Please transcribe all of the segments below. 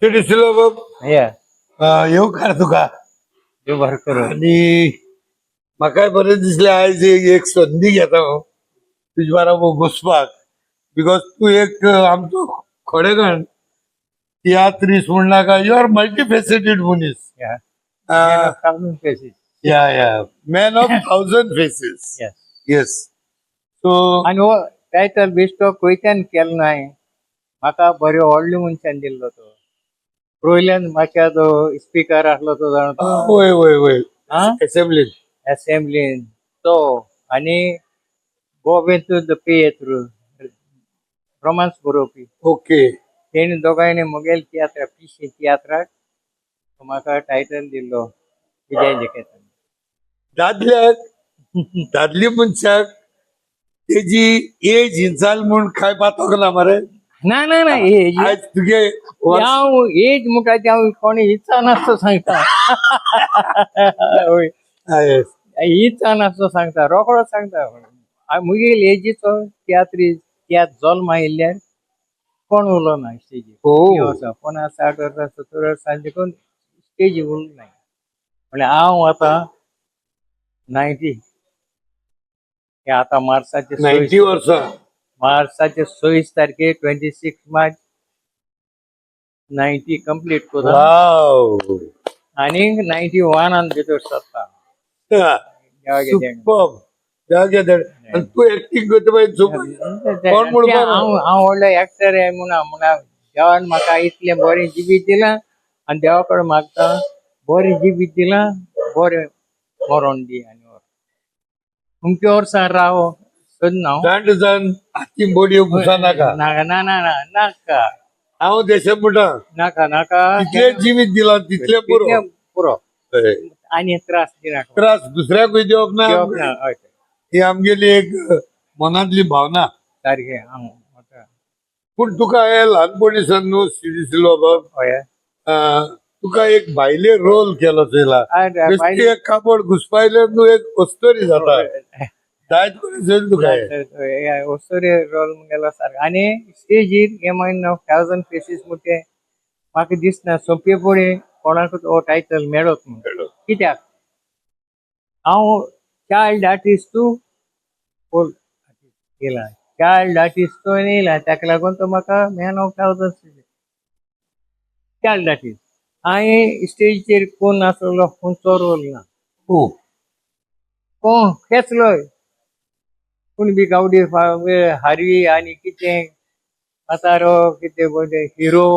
C. D'Silva बाब, येवकार तुका. देव बरें करूं. आनी म्हाकाय बरें दिसलें आयज एक संदी घेता हांव तुजे बरोबर बसपाक, because तूं एक आमचो खडेगांठ तियात्रीस म्हण नाका, you are मल्टीफेसिटेड मनीस. Man of thousand faces. Yeah, man of thousand faces. Yes. Yes, so आनी हो टायटल बेश्टो खंयच्यान केलो ना हांवें. म्हाका बरे व्हडले मनशान दिल्लो तो. रोयल्यान म्हाका तो स्पिकर आसलो तो जाणा तूं. वय वय वय आं? असेंब्ली. असेंब्लीन तो आनी गोवेंतू the पियेत्रू रोमांस बरोवपी. तेणी दोगांयनी म्हगेले तियात्राक, पिशे तियात्राक म्हाका टायटल दिल्लो विजय जकेतान. दादल्याक, दादली मनशाक तेजी एज हिंचाल म्हूण कांय पातोक ना मरे. ना ना ना, एज आयज तुगे वर्स हांव एज म्हणटा ती हांव कोणी इत्सा नासतो सांगता. हय. इत्सा नासतो सांगता, रोकडो सांगता. म्हगेली एजीचो तियात्री तियात्र जल्म आयिल्ल्यान कोण उलो ना स्टेजीर. वर्सां 50 60 वर्सां 70 वर्सां देखून स्टेजीर उरलो ना. म्हणल्यार हांव आतां 90, हे आतां मार्साचे 90 वर्सां. मार्साचे 26 तारखेर, 26 मार्च, 90 कंप्लीट करता आनी 91 भितर सरता देवागे देणें. सुपर, देवागे देणें. आनी तूं एक्टींग करता पळय, कोण म्हणपाक? हांव व्हडलो एक्टर म्हूण म्हणा देवान म्हाका इतलें बरें जिवीत दिलां आनी देवा कडेन मागता, बरें जिवीत दिलां, बरें मरोण दी. आनी अमक्या वर्सां राव सोदना हांव. जाण जाण हाती बोडयो पुसा नाका. नाका, ना ना ना, नाका. हांव देशे म्हणटा, नाका नाका. तितलें जिवीत दिलां तितलें पुरो. तितलें पुरो. आनी त्रास दिनाका. त्रास दुसऱ्याकूय दिवप ना. दिवप ना, हय. ही आमगेली एक मनांतली भावना. सारकें हांव म्हाका पूण तुका हे ल्हानपणी सावन न्हू सी. डिसिल्वा बाब, तुका एक भायले रोल केलो चोयला. बेश्टी एक कापड घुसपायल्यार न्हू एक अस्तोरी जाता, जायत कडेन चोयल तुका हे. वस्तुरी रोल गेलो सारको. आनी स्टेजीर हे म्हयनो ऑफ थावजंड फेसीस म्हणटे म्हाका दिसना सोंपेपणी कोणाकूच हो टायटल मेळत म्हूण. कित्याक हांव चायल्ड आर्टिस्ट तूं ओल्ड येयला, चायल्ड आर्टिस्ट तो येयला, ताका लागून तो म्हाका man of thousand child artist. हांवें स्टेजीचेर कोण नासलो, खंयचो रोल ना. कोण खेचलोय कोण बी गावडी हारवी आनी कितें म्हातारो कितें हिरो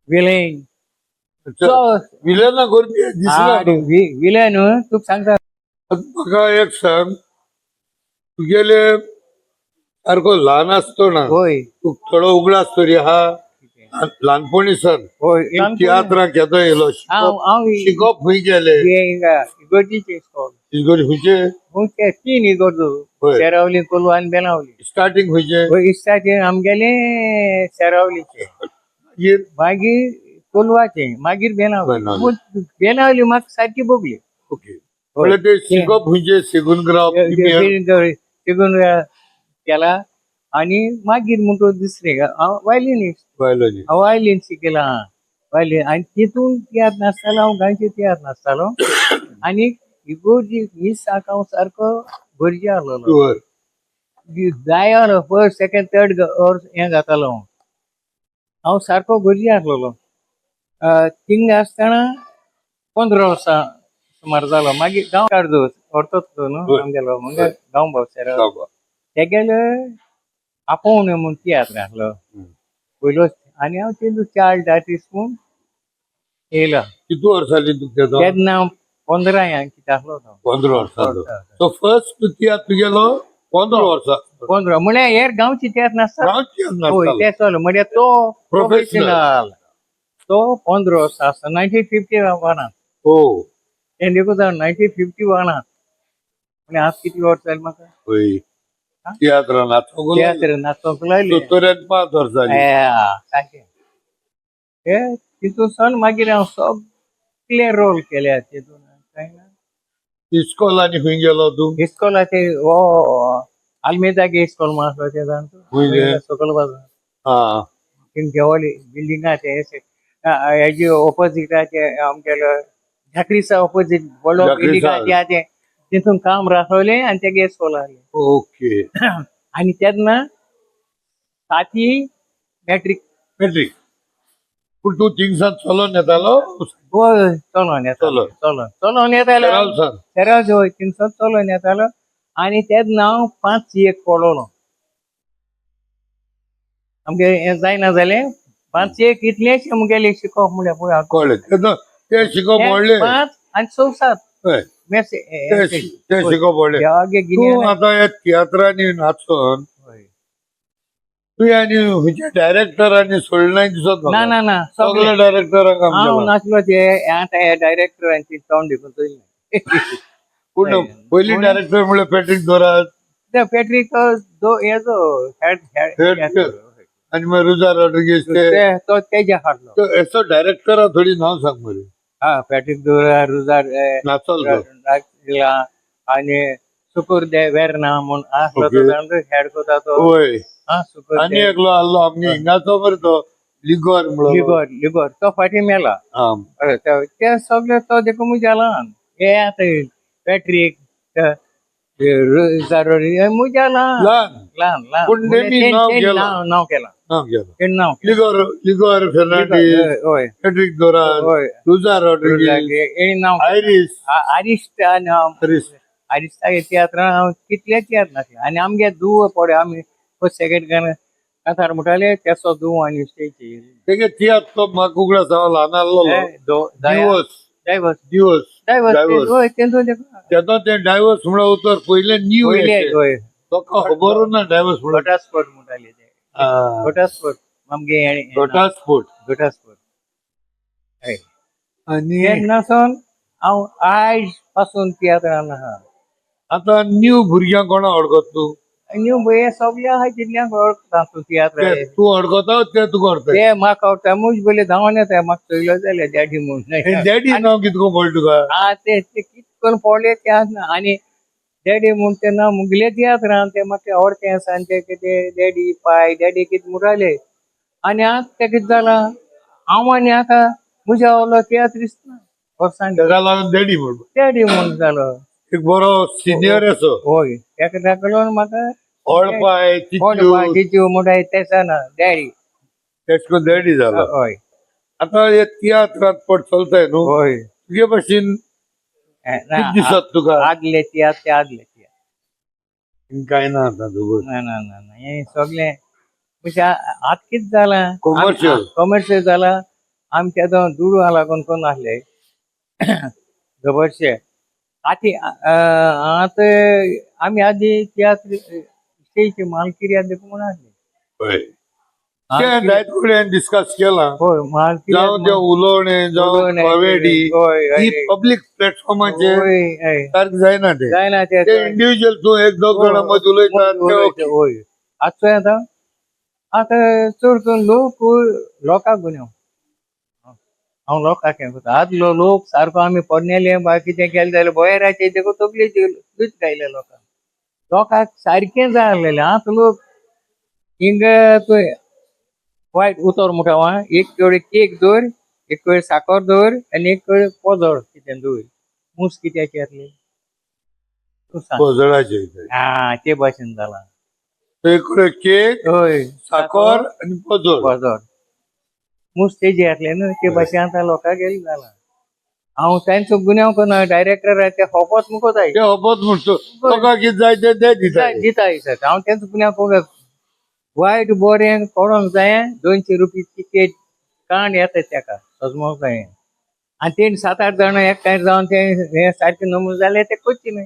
विलेन. विलना करपी दिसना. विलेन तुका सांगता. म्हाका एक सांग, तुगेले सारको ल्हान आसतना तूं थोडो उगडास तरी आहा ल्हानपणी सान? तियात्रां केदो येयलो? हांव शिकप खंय गेले? इगर्जीचे इस्कॉल. इगर्ज खंयचे? खंयचे तीन इगर्जो, सेरावली, कोलवा आनी बेनावली. स्टार्टींग खंयचे? स्टार्टींग आमगेले सेरावलीचे. मागीर? मागीर कोलवाचे, मागीर बेनावली. बेनावली. बेनावली म्हाका सारकी भोगली. ओके, म्हणल्यार ते शिकप खंयचे, सेगून ग्राव? तिगून केला आनी मागीर म्हणटो दुसरें हांव वायलिनिस्ट. बायोलॉजी. हांव वायलीन शिकयलां, वायलीन. आनी तितून तियात्र नासतालो हांव, गांवचे तियात्र नाचतालो आनी इगोर्जी मिसाक हांव सारको गरजे आहलोलो. जाय फर्स्ट सेकेंड थर्ड वर्स हें जातालो हांव. हांव सारको गरजे आहलोलो. थिंगा आसतना 15 वर्सां सुमार जालो. मागीर गांव कार्दोज व्हरतोच न्हू आमगेलो, म्हणजे गांव भाव तेगेले आपोवणें म्हूण तियात्र आहलो पयलोच. आनी हांव तेंचो चायल्ड आर्टिस्ट म्हूण येयला. कितू वर्सांनी तुका तेन्ना 15 ह्या कितें आहलो तो. 15 वर्सांचो. सो फर्स्ट तियात्र तुगेलो 15 वर्सां? 15 म्हळ्यार हेर गांवची तियात्र नासता. गांवची. हय, ते चल म्हळ्यार तो प्रोफेशनल तो 15 वर्सां आसता, 1951. तें देखून 1951 म्हळ्यार आज कितली वर्सां जाली म्हाका? हय, तियात्र नाचूंक. तियात्र नाचोंक लागले. 75 वर्सांनी. सारकें. हे तितून सन मागीर हांव सगळे रोल केल्या तितून कांय ना. इस्कॉल आनी खंय गेलो तूं? इस्कॉलाचे हो आल्मेदागे इस्कॉल म्हूण आसलो तें जाण तूं? खंय तें? सकयल बाजून. थिंग देवली बिल्डिंगा ते हेजे ऑपोजिटाचे आमगेलो झाकरीचा ऑपोजिट व्हडलो बिल्डिंग झाकरीचा. आहा ते आहा ते तितून काम राखवलें आनी तेगे इस्कोल आहलें. ओके. आनी तेन्ना साती मॅट्रीक. मॅट्रीक. पूण तूं थिंगसान चलोन येतालो? हय, चलोन येतालो. चलोन. चलोन चलोन येतालो. तेरावसान? तेराव, हय, थिंगसान चलोन येतालो आनी तेन्ना हांव 5 एक पडलोलो. आमगे हें जायना जालें, 5 एक इतलेंच आमगेलें शिकोवप म्हळ्यार पळय हांव. कळ्ळें, तेन्ना तें शिकोवप व्हडलें. 5 आनी 6 7. हय. तें शिकोवप व्हडलें. तूं आतां ह्या तियात्रांनी नाचून तुवें आनी खंयच्या डायरेक्टरांनी सोडलें दिसत ना. म्हाका. ना ना. सगळे सगळे डायरेक्टरांक हांव आमच्या नासलो ते आतां ह्या डायरेक्टरांची तोंड देखून चोयलें. पूण हय. पयली कोण? डायरेक्टर म्हणल्यार पॅट्रीक दोरात. ते पॅट्रीक तो हेजो हेड हेड. हेड. आनी मागीर रुजार रॉड्रिगीस ते. तो तेज्या फाटलो. तो हेचो डायरेक्टरा थोडी नांव सांग मरे. हा, पॅट्रीक दोरा, रुजार नाचल तो. आनी सुकूर दे वेर्ना म्हूण आसलो तो. जाण हेड कोता तो. होय. हा, सुकूर. आनी एकलो आहलो आमगे हिंगाचो मरे, तो लिगोर म्हणलो. लिगोर, लिगोर तो फाटीं मेला. हा. हय, ते सगळे तो देखून म्हज्या ल्हान हे आतां पॅट्रीक रुजार हे म्हज्या ल्हान. ल्हान. ल्हान ल्हान. पूण म्हणजे तेमी नांव केलां. नांव केलां. नांव केलां. तेणी नांव केलां. लिगोर, लिगोर फेर्नांडीस. हय हय. पॅट्रीक दोरात, रुजार रॉड्रिगीस. हेणी नांव केलां. आयरीस. आरिश्ट आनी हांव आयरीस. आरिश्टागे तियात्रान हांव कितले तियात्र नासले आनी आमगे दुवो पडे आमी फर्स्ट सेकेंड कांतार म्हणटाले तेसो दुवो आनी स्टेजीर. तेगे तियात्र तो म्हाका उगडास, हांव ल्हान आहलोलो. दिवस. डायवर्स. दिवस. डायवर्स. डायवर्स. हय, तेंचो तेका. तेन्ना तें डायवर्स म्हणल्यार उतर पयलें न्यू. पयले, हय. लोकांक खबरूच ना डायवर्स म्हणल्यार. घटास्फोट म्हणटाले ते. घटास्फोट आमगे घटास्फोट. घटास्फोट, हय. आनी तेन्ना सावन हांव आयज पासून तियात्रान आहा. आतां न्यू भुरग्यांक कोणा वळखत तूं? न्यू भुरगे सगळे आहाय तितल्यांक वळखता तूं तियात्र. ते तूं वळखता, ते तुका वळखता? ते म्हाका आवडटा, मुज पयले धांवन येता म्हाका चोयलो जाल्यार डॅडी म्हूण. डॅडी नांव कितको पडलें तुका? आ, ते ते कित करून पडले ते आसना आनी डॅडी म्हूण ते नांव मुगले तियात्रान ते म्हाका आवडते आसा आनी ते कितें डॅडी पाय डॅडी कितें म्हणटाले आनी आतां तें कितें जालां, हांव आनी आतां म्हज्या आवलो तियात्रिस्त ना वर्सान. तेका लागून डॅडी म्हण. डॅडी म्हूण जालो. एक बरो सिनियर असो. हय, तेका ताका लागून म्हाका ओळपाय. कोण तितू. तिच्यो म्हणटा तेसा ना डॅडी. तेश करून डॅडी जालो. हय. आतां हे तियात्रांत पड चलताय न्हू? हय. तुगे भाशेन कित दिसत तुका? आदले तियात्र ते आदले तियात्र. काय ना आतां तुका. ना ना ना ना, हे सगळें म्हणजे आतां कितें जालां? Commercial. कमर्शियल जालां. आमचे आतां दुडू लागून कोण आसले जबरशे आती. आतां आमी आदी तियात्र स्टेजी मालकिरी देखून म्हूण आसले. हय, तें जायत कडेन डिस्कस केलां. हय, मालकिरी. जावं तें उलोवणें, जावं कॉमेडी, ही पब्लीक प्लॅटफॉर्माचेर हय हय सारकें जायना तें. जायना ते. ते इंडिव्हिज्युअल तूं एक दोग जाणां मदीं उलयता ते ओके. हय, आतां आतां आतां चड करून लोक लोकांक गुन्यांव. हांव लोकांक हें करता. आदलो लोक सारको आमी पोरनेले बा कितें केलें जाल्यार बोयराचे देखून तकलेची लूच गायले लोकांक. लोकांक सारकें जाय आसलेलें. आतां लोक हिंगा तुवें वायट उतर म्हणटा, वा एक कडेन केक दवर, एक कडेन साकर दवर आनी एक कडेन पोजोड कितें दवर, मूस कित्याचे येतले तूं सांग. पजळाचे. हा, ते भाशेन जालां. एक कडेन केक, हय. साकर आनी पजोळ. पोजोड, मूस तेजे येतले न्हू ते भाशेन आतां लोकांक गेले जालां. हांव तांचो गुन्यांव करना, डायरेक्टर ते होपत मुको जाय. ते हपत म्हणतो लोकांक कितें जाय तें ते दिता. दिता दिसत. हांव तेंचो गुन्यांव करूंक वायट बरें करूंक जाय. 200 रुपया तिकेट काण येता तेका सजमोंक जाय आनी तेणी सात आठ जाणां एकठांय जावन ते हे सारकें नमून जाल्यार ते करचे न्हय.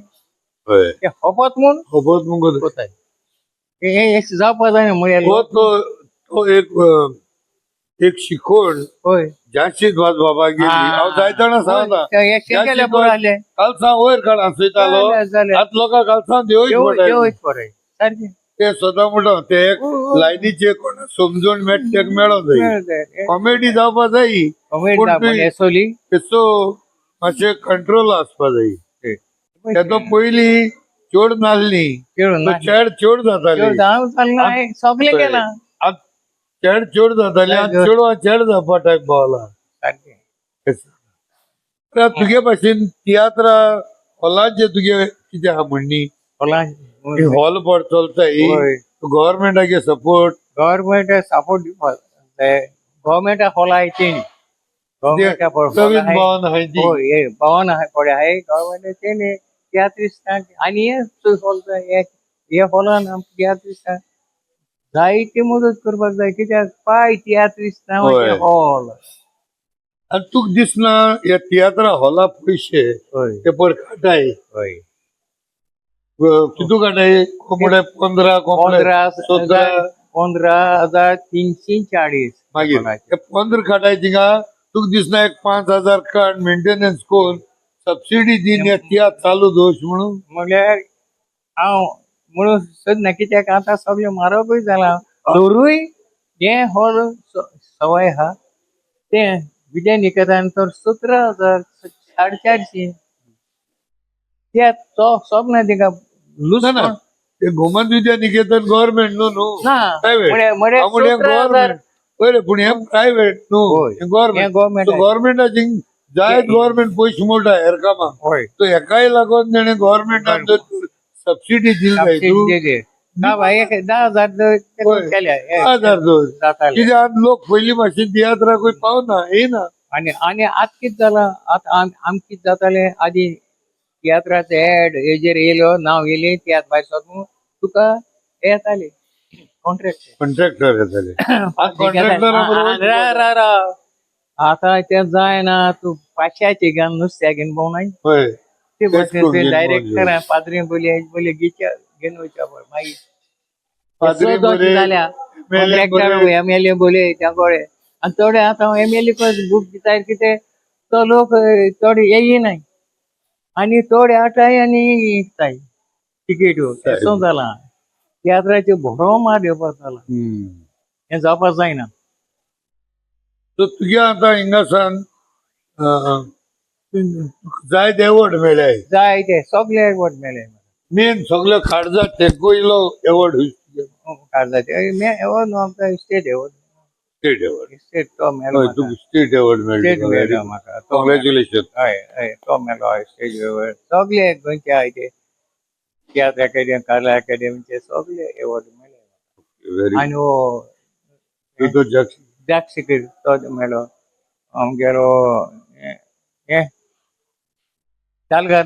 ते होपत म्हूण हपत मुगो. कोताय हे जावपा जायना म्हळ्यार. हो, तो तो एक एक शिकवण जाशीत वाज बाबा गेली. हांव जायत जाणां सांगता. हे केले बरें जालें. कालसां वयर काड हांसयतालो. जालें. आतां लोकांक कालसां देवूच पडटा. देवच बरें सारकें. ते सदां म्हणटा ते एक लायनीचे कोण समजून मेळटा तेका मेळोंक जाय. कॉमेडी जावपा जाय. कॉमेडी पूण सोली. तेचो मातशें कंट्रोल आसपा जाय. तेन्ना पयलीं चोड नासली. खेळून चेड चोड जाताली. सगळें केलां. आतां चेड चेड जाताले आनी चेडवां चेड जावपा टायम पावला. सारकें. तर तुगे भाशेन तियात्रा हॉलाचे तुगे कितें आहा म्हणणी? हॉल पड चलता ही गव्हर्मेंटाचे सपोर्ट? गव्हर्मेंट सपोर्ट दिवपाक जाय. गव्हर्मेंटा हॉल तेणी गव्हर्मेंटा नवीन भवन आहाय ती. हय, भवन आहा पळय आहाय गव्हर्मेंट तेणी तियात्रिस्तांक. आनी हे चलता हे हॉलान आमकां तियात्रिस्तांक जायती मदत करपाक जाय, कित्याक पाय तियात्रिस्त नांवाचें हॉल. आनी तुका दिसना ह्या तियात्रा हॉला पयशे ते पड काटाय? कितू काटाय? कोंबडे 15, कोंबडे 17. 15,340. मागीर ते 15 काटाय थिंगा तुका दिसना एक 5,000 काड मेंटेनन्स कोन सबसिडी दिवन हे तियात्र चालू दोश म्हणून? म्हणल्यार हांव म्हणून सोदना, कित्याक आतां सगळें म्हारगूय जालां. तरूय हें हॉल सवाय आहा तें विजय निकेतन तर 17,000 450 ते सोब ना तिका. ना ना, ते गोमंत विद्या निकेतन गव्हर्मेंट न्हू न्हू? ना. प्रायव्हेट. म्हळ्यार 17,000. बरें, पूण हें प्रायव्हेट न्हू? हें गव्हर्मेंट. हें गव्हर्मेंट. गव्हर्मेंटाची जायत गव्हर्मेंट पयशे मोडटा हेर कामाक. सो हेकाय लागून तेणें गव्हर्मेंटान जर सबसिडी दिली जाय तूं. ना बाय, एक 10,000 केल्या. 10,000 दवर. जाताले. कित्याक लोक पयलीं भाशेन तियात्राकूय पावना, येयना. आनी आनी आतां कितें जालां, आतां आमकां कितें जातालें, आदी तियात्राचो एड हेजेर येयलो, नांव येयलें, तियात्र भायर सरता तुका हे येताले कॉन्ट्रॅक्ट. कॉन्ट्रॅक्टर येताले. कॉन्ट्रॅक्टर. आतां तें जायना. तूं पांचश्याचे घेवन नुस्त्याक घेवन भोंवनाय. ते भाशेन डायरेक्टर पाद्री बोली बोली घेवच्या घेवन वयच्या पळय मागीर पाद्री बोले, जाल्या कॉन्ट्रॅक्टर एम एल ए बोले त्या गोळे. आनी थोडे आतां एम एल ए बूक दिता कितें तो लोक चड येयनाय आनी थोडे हाडटाय आनी विकताय तिकेट. तसो जालां तियात्राचेर बरो मार येवपाक जाला. हें जावपाक जायना. सो तुगे आतां हिंगासान जायते एवॉर्ड मेळ्ळे. जायते सगळे एवॉर्ड मेळ्ळे. मेन सगळ्यो काळजाक तेंको इलो एवॉर्ड? काळजाचे एवॉर्ड न्हू, आमकां state award. State award. State तो मेळ्ळो. हय, तुका स्टेट एवॉर्ड स्टेट मेळ्ळो. मेळ्ळो म्हाका. कॉंग्रॅच्युलेशन. हय हय, तो मेळ्ळो स्टेज एवॉर्ड. सगळे गोंयचे आहाय ते तियात्र अकादेमी, कार्ला अकादेमीचे सगळे एवॉर्ड मेळ्ळे. व्हेरी आनी हो तुजो जाग तो मेळ्ळो आमगेलो हें तालगर.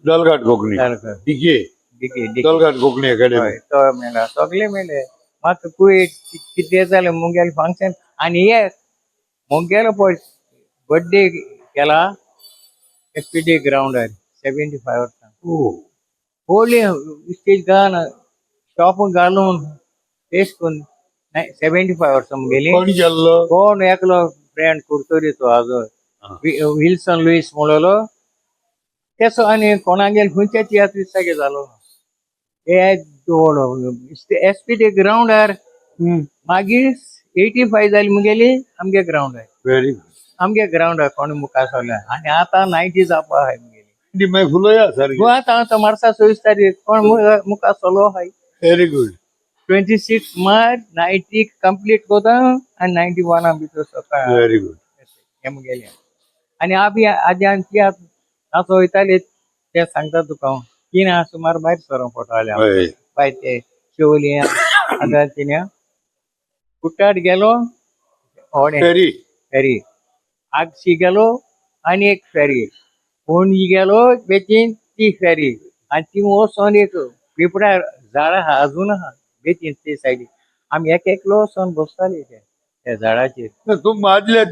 दलघाट कोंकणी. तालगर. डिके. डिके. दलघाट कोंकणी अकॅडमी. हय, तो मेळ्ळो. सगळे मेळ्ळे. मात कुयेट कितें जालें मुगेलें फंक्शन आनी हे मुगेलो पळय बड्डे केला एस पी डी ग्रावंडार 75 वर्सां. व्हडली स्टेज घालून शॉप घालून तेश करून 75 वर्सां मुगेली. कोण केल्लो? कोण एकलो फ्रेंड कुर्तोरीचो आजो विल्सन लुईस म्हणलो तेसो. आनी कोणागेर खंयच्या तियात्रिस्तागे जालो हे एस पी डी ग्रावंडार. मागीर 85 जाली मुगेली आमगे ग्रावंडार. Very good. आमगे ग्रावंडार कोण मुखार सरले आनी आतां 90 जावपा आहाय मुगेली. मागीर फुलोया सारकें. आतां आतां मार्सा 26 तारीख कोण मुखार सरलो आहाय. Very good. 26 मार्च 90 कंप्लीट कोता आनी 91 भितर सरता. Very good. हें मुगेलें. आनी आमी आदी आमी तियात्र नाचो वयताले ते सांगता तुका हांव. 3 सुमार भायर सरोंक पडटालें. भायर ते शिवोली आतां तिन्या कुट्टाट गेलो होडें. फेरी. फेरी आगशी गेलो आनी एक फेरी पणजी गेलो बेतीन ती फेरी आनी ती वचोन एक पिपळा झाडां आहा अजून आहा बेतीन ते सायडीन आमी एक एकलो वचोन बसताले ते त्या झाडाचेर. तूं माजल्या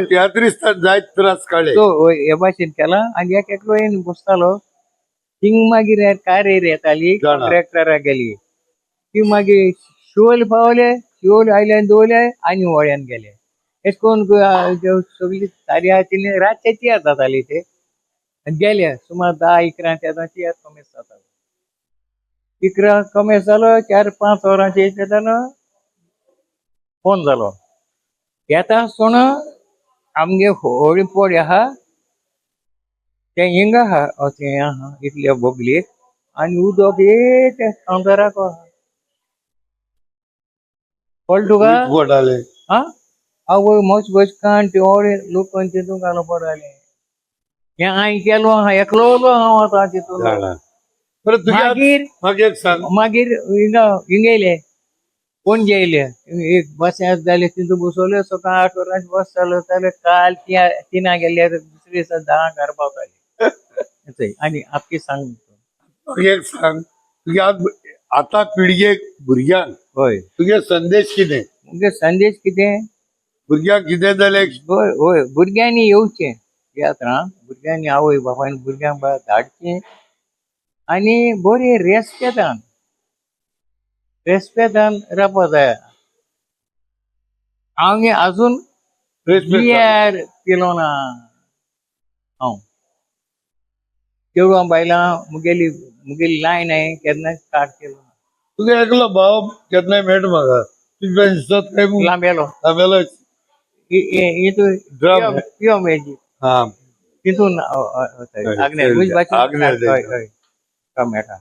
तियात्रिस्तान जायत त्रास काडले. तो हे भाशेन केला आनी एक एकलो येवन बसतालो थिंग. मागीर कार येताली. जाणा. कॉन्ट्रॅक्टरा गेली ती. मागीर शिवोले पावले, शिवोले आयले आनी दवरले आनी व्हड्यान गेले. अशें करून सगळी तारी आशिल्ली. रातचे तियात्र जाताली ते आनी गेले सुमार 10-11 तेन्ना तियात्र कमेस जातालो. 11 कमेस जालो, 4-5 वरांचेर तेन्ना फोन जालो. येता आसतना आमगे होळी पोड आहा तें हिंगा आहा अशें आहा इतले बोगलेक आनी उदक एक ते कावंटराक आहा. कळ्ळें तुका? पडाले. हा आवय मच बसकान तेवढे लोक तितून घालून पडले. हें हांवें केलो आहा, एकलो हांव आतां तितून. जाणा. बरं तुगे मागीर म्हाका एक सांग. मागीर हिंगा हिंगा येयले, पणजे येयले, एक बस जाले तितून बसवले. सकाळ 8 वरांची बस चलयताले. काल तिना गेले, दुसरे दिसा 10 घर पावताले. आनी आपकी सांग. म्हाका एक सांग, तुगे आतां पिळगेक भुरग्यांक हय. तुगे संदेश कितें? मुगे संदेश कितें? भुरग्यांक कितें जालें? हय, भुरग्यांनी येवचें तियात्रां, भुरग्यांनी आवय बापायन भुरग्यांक धाडचें आनी बरें रेस्पेदान रेस्पेदान रावपा जाय. हांव आजून बियर पिलो ना. हांव चेडवां बायलां मुगेली मुगेली लायन हांवें केन्नाच स्टार्ट केलो ना. तुगे एकलो भाव केन्नाय मेळटा म्हाका, तुजे दिसत काय? लांबेलो. लांबेलो. ड्रम. पियो मेजी. हा. तितून मेळटा.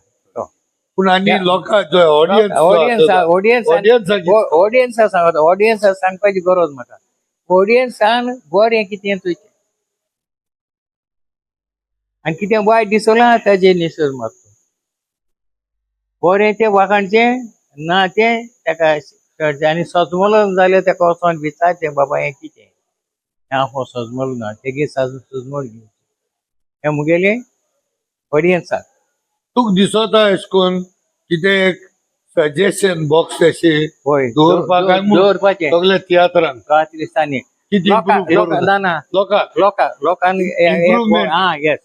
पूण आनी लोकांक ऑडियन्स ऑडियन्स ऑडियन्स ऑडियन्साची ऑडियन्सा सांगता, ऑडियन्सा सांगपाची गरज म्हाका. ऑडियन्सान बरें कितें तुजें आनी कितें वायट दिसलां ताजेर निशेध मारता. बरें तें वाखाणचें, ना तें ताका कळचें. आनी सजमलो जाल्यार ताका वचोन विचारचें, बाबा हें कितें, हांव सजमलो ना, तेगे सजमोल घेवचें. हें मुगेलें ऑडियन्साक. तुका दिसता अशें करून कितें एक सजेशन बॉक्स अशें हय, दवरपाक काय म्हूण? दवरपाचें. सगल्या तियात्रांक गांवांतल्या दिसांनी कितें improve करूं? ना ना. लोकांक लोकांक Improvement. हा, येस,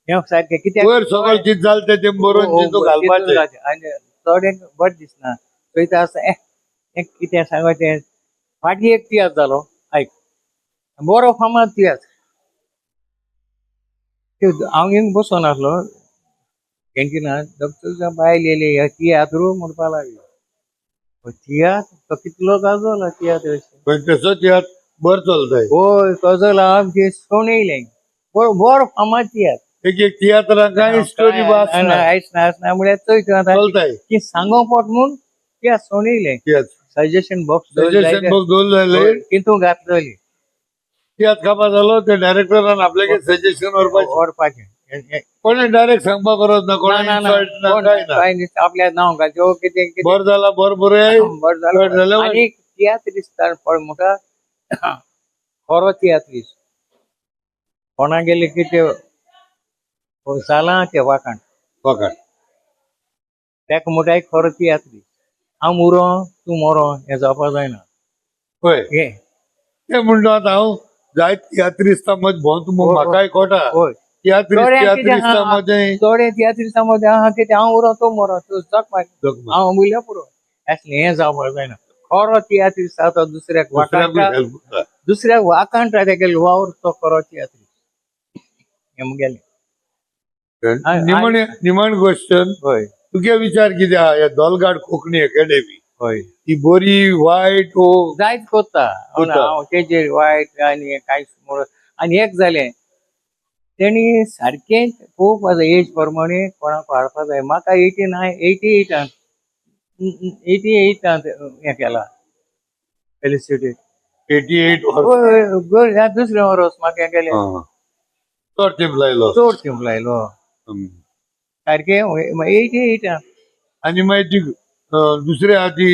हें सारकें. कित्याक वयर सगळें कितें जालें तें तें बरोवन तितूंत घालपाचें. आनी चोड्यांक बरें दिसना, चोयता आसता हें कितें सांगपाचें. फाटीं एक तियात्र जालो, आयक, बरो फामाद तियात्र. हांव हिंग बसोन आसलो कॅन्टिनांत, डॉक्टर बायल येयली, हे तियात्रू म्हणपा लागली. तियात्र तो कितलो गाजलो तियात्र. पण तसो तियात्र बरो चलताय. हय, गजल आमचे सोण येयलें, बरो बरो फामाद तियात्र. एक एक तियात्रांक कांय स्टोरी आसना. आयच आसना म्हळ्यार चोय तूं आतां चलताय की सांगो पोट म्हूण तियात्र सोण येयलें. तियात्र सजेशन बॉक्स सजेशन बॉक्स दवरलें जाल्यार तितूंत घातलेली. तियात्र काबा जालो ते डायरेक्टरान आपल्यागे सजेशन व्हरपाचें. व्हरपाचें. कोणें डायरेक्ट सांगपाक गरज ना, कोणें इन्सल्ट ना, कांय ना. काय आपल्या नांव घालचें ओ कितें कितें. बरें जाला, बरें बरें बरें बरें जालें. जालें. आनी तियात्रिस्तान पळय म्हणटा, खरो तियात्रिस्त कोणा गेले कितें जालां तें वाखाण. वाखाण. ताका म्हणटा एक खरो तियात्रिस्त. हांव मुरो तूं मोरो हें जावपा जायना. हय. हें तें म्हणटा आतां हांव जायत तियात्रिस्ता मदीं भोंवता म्हूण म्हाकाय कोटा. हय. तियात्रिस्त थोड्यांक कितें तियात्रिस्ता आहा, मदें थोडे तियात्रिस्ता मदें आहा कितें हांव उरो तूं मोरो, तूं जग मार, जगमा. हांव उरल्या पुरो, असलें हें जावपाक जायना. खरो तियात्रिस्त आसा तो दुसऱ्याक दुसऱ्याकूय वाखाणटा, हेल्प करता. दुसऱ्याक वाखाणटा, तेगेलो वावर तो खरो तियात्रिस्त. हें मुगेलें. निमणे निमण क्वेश्चन. हय. तुगे विचार कितें आहा ह्या दोलघाट कोंकणी अकॅडमी हय. ही बरी वायट ओ? जायत कोत्ता. कोत्ता. हांव तेजेर वायट आनी कांयच म्हणून. आनी एक जालें, तेणी सारकें पळोवपा जाय, एज प्रमाणे कोणाक हाडपा जाय. म्हाका 89 88 88 हें केला फेलिसिटी. 88. हय, हय, दुसरें वर्स म्हाका हें केलें. चड तेंप लायलो. चड तेंप लायलो. सारकें 88. आनी मागीर ती दुसरी आहा ती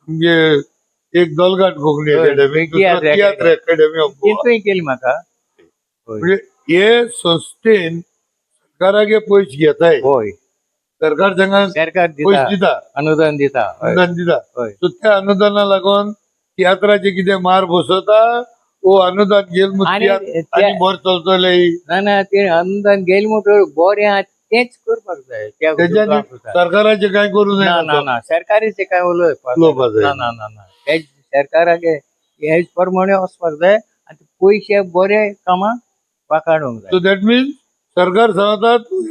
म्हणजे एक दोलघाट कोंकणी हय, अकॅडमी, तियात्र दुसरो तियात्र अकॅडमी ऑफ गोवा. तितूय केली म्हाका. म्हणजे हे संस्थेन सरकारागे पयशे घेताय. हय. सरकार तांकां सरकार दिता. पयशे दिता. अनुदान दिता. हय. अनुदान दिता. हय. सो त्या अनुदाना लागून तियात्राचे कितें मार बसता वो अनुदान घेवन मग आनी तियात्र आनी बरो चलतले. ना ना, ते अनुदान गेले म्हणटकीर बरें आहा तेंच करपाक जाय त्या तेज्यानी सरकाराचे काय करूं ना जायना. ना ना, सरकारीचे काय उलोवपाक उलोवपाक जाय. ना ना ना ना, ते सरकाराचे हेच प्रमाणे वचपाक जाय आनी पयशे बरे कामाक वाखाणूंक जाय. सो that means सरकार सांगता तूं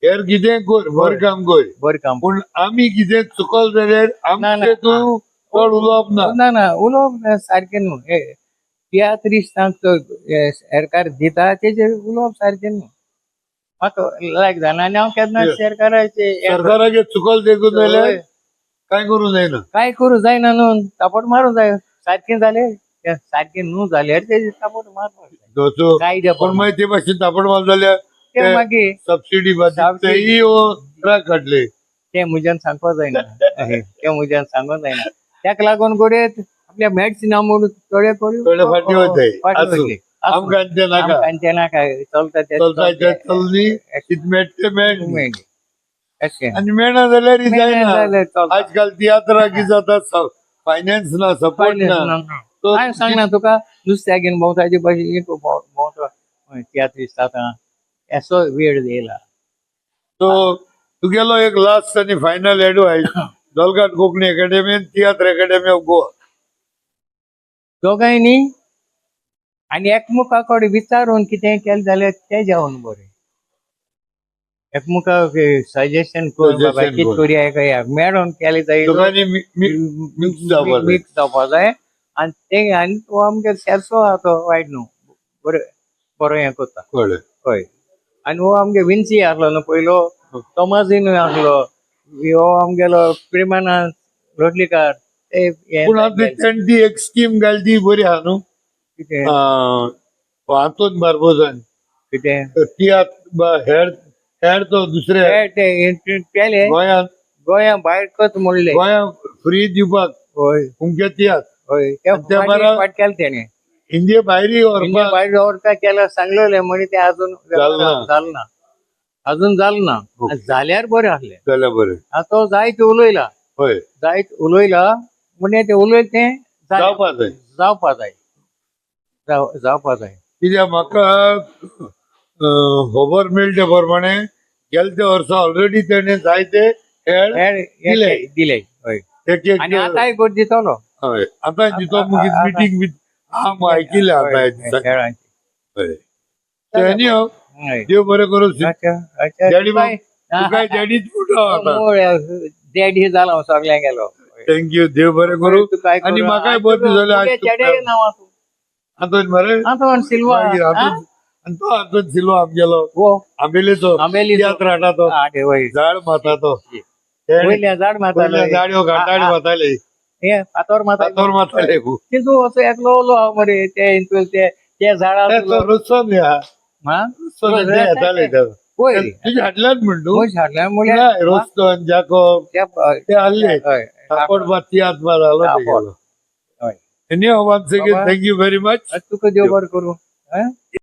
हेर कितें कर, बरें काम कर, बरें काम. पूण आमी कितें चुकल जाल्यार ना, ना. आमचें तूं चड उलोवप ना. ना ना, उलोवप ना सारकें न्हू. हे तियात्रिस्तांक तो सरकार दिता तेजेर उलोवप सारकें न्हू. म्हाका लायक जायना आनी हांव केन्ना Yes. सरकाराचे सरकाराचे चुकल देखून जाल्यार काय करूं जायना. काय करूं जायना न्हू, थापट मारूंक जाय सारकें जालें तें सारकें न्हू जाल्यार ते तापड मारपाक जाय. दोसो कायद्या पण मागीर ते भाशेन तापड मार जाल्यार ते मागीर सबसिडी सबसिडी. तेही ट्रक काडले. ते म्हज्यान सांगपाक जायना, ते म्हज्यान सांगूंक जायना. ताका लागून घडये आपल्या मेडिसिना म्हणून थोडे थोडे फाटीं वताय. फाटीं आसूं. वतले. आसूं. आमकां ते नाका. आमकां ते नाका, चलता ते चलता ते चलनी, कितें मेळटा तें मेळनी. मेळ्ळें. अशें. आनी मेळना जाल्यार जायना. जाल्यार चलता. आजकाल तियात्रां कितें जाता, फायनान्स ना, सपोर्ट ना. तो हांवें सांगना तुका, नुस्त्याक घेवन भोंवताचे भशेन एक भोंवता तियात्रिस्त आतां असो वेळ येयला. तो तुगेलो एक लास्ट आनी फायनल एडवायस दोलघाट कोंकणी अकॅडमी आनी तियात्र अकॅडमी ऑफ गोवा. दोगांयनी आनी एकमुखा कडेन विचारून कितें केलें जाल्यार तें जावन बरें. एकमुखाक सजेशन करून बाबा Suggestion कितें करून. करुया काय मेळोन केलें जाय. दोगांनी मिक्स जावपाक जाय. मिक्स जावपा जाय. आनी ते आनी तो आमगे शेरसो आहा तो वायट न्हू, बरें बरो हें करता. कळ्ळें. हय, आनी हो आमगे विन्सी आसलो न्हू पयलो, तोमाजीनूय आसलो, हो आमगेलो प्रेमानंद लोटलीकार ते हे पूण आतां तेणी ती एक स्कीम घाली ती बरी आहा न्हू. कितें? आंतोन बार्बोजान. कितें? तियात्र हेर हेर तो दुसरे ते ते केले गोंयांत. गोंया भायर कत म्हणले. गोंयांत फ्री दिवपाक हय. उमके तियात्र. हय, ते ते बरं- फाट केले तेणे. इंडिये भायरय इंडिया व्हरपाक भायर दवरता केला सांगलेले म्हणी ते अजून जालें ना. जालें ना, अजून जालें ना. ओके. जाल्यार बरें आसलें. जाल्यार बरें. आतां तो जायत उलयला. हय. जायत उलयला म्हणजे ते उलयले तें जालें. जावपा जाय. जावपा जाय, जावपा जाय. कित्याक म्हाका खबर मेळटे प्रमाणे गेल्या त्या वर्सा ऑलरेडी तेणे जायते खेळ हे- हे दिले. दिले, हय. एक एक. आनी आतांय कर दितलो. हय, आतां दितो मागीर मिटींग बी हांव आयकिल्लें आतां. खेळांची. हय. एनी हय. देव बरें करूं. अच्छा अच्छा. डॅडी बाब, तुकाय- तुकाय डॅडीच म्हणटा आतां. डॅडी जाला हांव सगळ्यांक गेलो. Thank you, देव बरें करूं. तुकाय आनी करूं. म्हाकाय बरें दिसलें आज तुगे तुका. चेडे नांव आसा. आंतोन मरे. आंतोन सिल्वा. मागीर आंतोन आनी तो आंतोन सिल्वा आमगेलो. हो. आंबेलेचो. आंबेलीचो. तियात्र हाडटा तो. आटे वय. झाड मारता तो. वयल्या झाड मारतालो. पयल्या जाडयो घाटाडी मारताले. हे फातोर मारताले. फातोर मारताले. तितू असो एकलो उलो हांव मरे ते हितून ते ते झाडां. ते तो रोजचो न्ही हा. हा? रोजचो ते येताले ते. वय. तुजे हाडल्यात म्हण तूं. पयस हाडल्या म्हणल्यार नाही, रोस्तन जाकोब ते हाडले. हय. कापड बाती आत्मा जालो कापड. तेगेलो. हय. Anyhow, once again, बाबा. thank you very much. तुका देव बरें करूं.